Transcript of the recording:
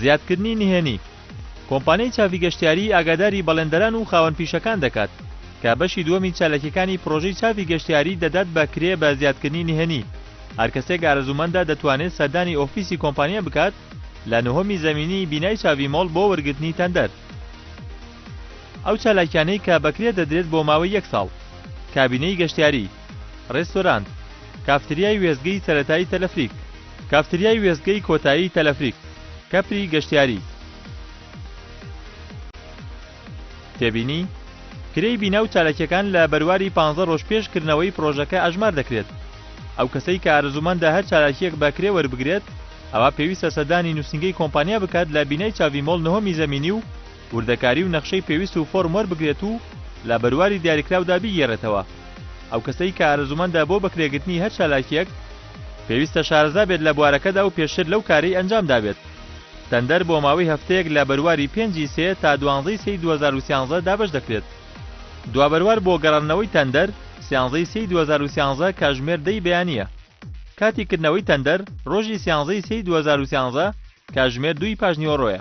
زیادکردنی نهێنی، کۆمپانیای چاڤی گەشتیاری ئاگاداری بەڵێندەران و خاوەن پیشەکان دەکات کە بەشی دووەمی چالاکیەکانی پڕۆژەی چاڤی گەشتیاری دەدات بە کرێ بە زیادکردنی نهێنی. هەرکەسێک ئارەزوومەندە دەتوانێت سەردانی ئۆفیسی کۆمپانیا بکات لە نهۆمی زەمینی بینای چاڤی مۆڵ بۆ وەرگرتنی تەندەر. ئەو چالاکیانەی کە بەکرێ دەدرێت بۆ ماوەی یەک ساڵ، کابینەی گەشتیاری، ڕێستۆرانت، کافتریای وێستگەی سەرەتایی تەلەفریک، کافتریای وێستگەی کۆتایی تەلەفریک، کەپری گەشتیاری. تێبینی، کرێی بینا و چالاکیەکان لە بەرواری پانزە ڕۆژ پێش کردنەوەی پڕۆژەکە ئەژمار دەکرێت. ئەو کەسەی کە ئارەزوومەندە هەر چالاکیەک بە کرێ وەربگرێت ئەوا پێویستە سەردانی نوسینگەی کۆمپانیا بکات لە بینای چاڤی مۆڵ نهۆمی زەمینی و وردەکاری و نەخشەی پێویست و فۆرم وەربگرێت و لە بەرواری دیاریکراودا بیگێڕێتەوە. ئەو کەسەی کە ئارەزوومەندە بۆ بەکرێگرتنی هەر چالاکیەک پێویستە شارەزا بێت لە بوارەکەدا و پێشتر لەو کارەی ئەنجام دابێت. تەندەر بۆ ماوەی هەفتەیەک لە بەرواری پێنج ی سێ تا دوانزەی سێی 2013 دابەش دەکرێت. دوا بەروار بۆ گەڕاندنەوەی تەندەر سیانزەی سێی 2013 کاژمێر دە ی بەیانییە. کاتی کردنەوەی تەندەر ڕۆژی سیانزەی سێی 2013 کاژمێر دووی پاشنیوەڕۆیە.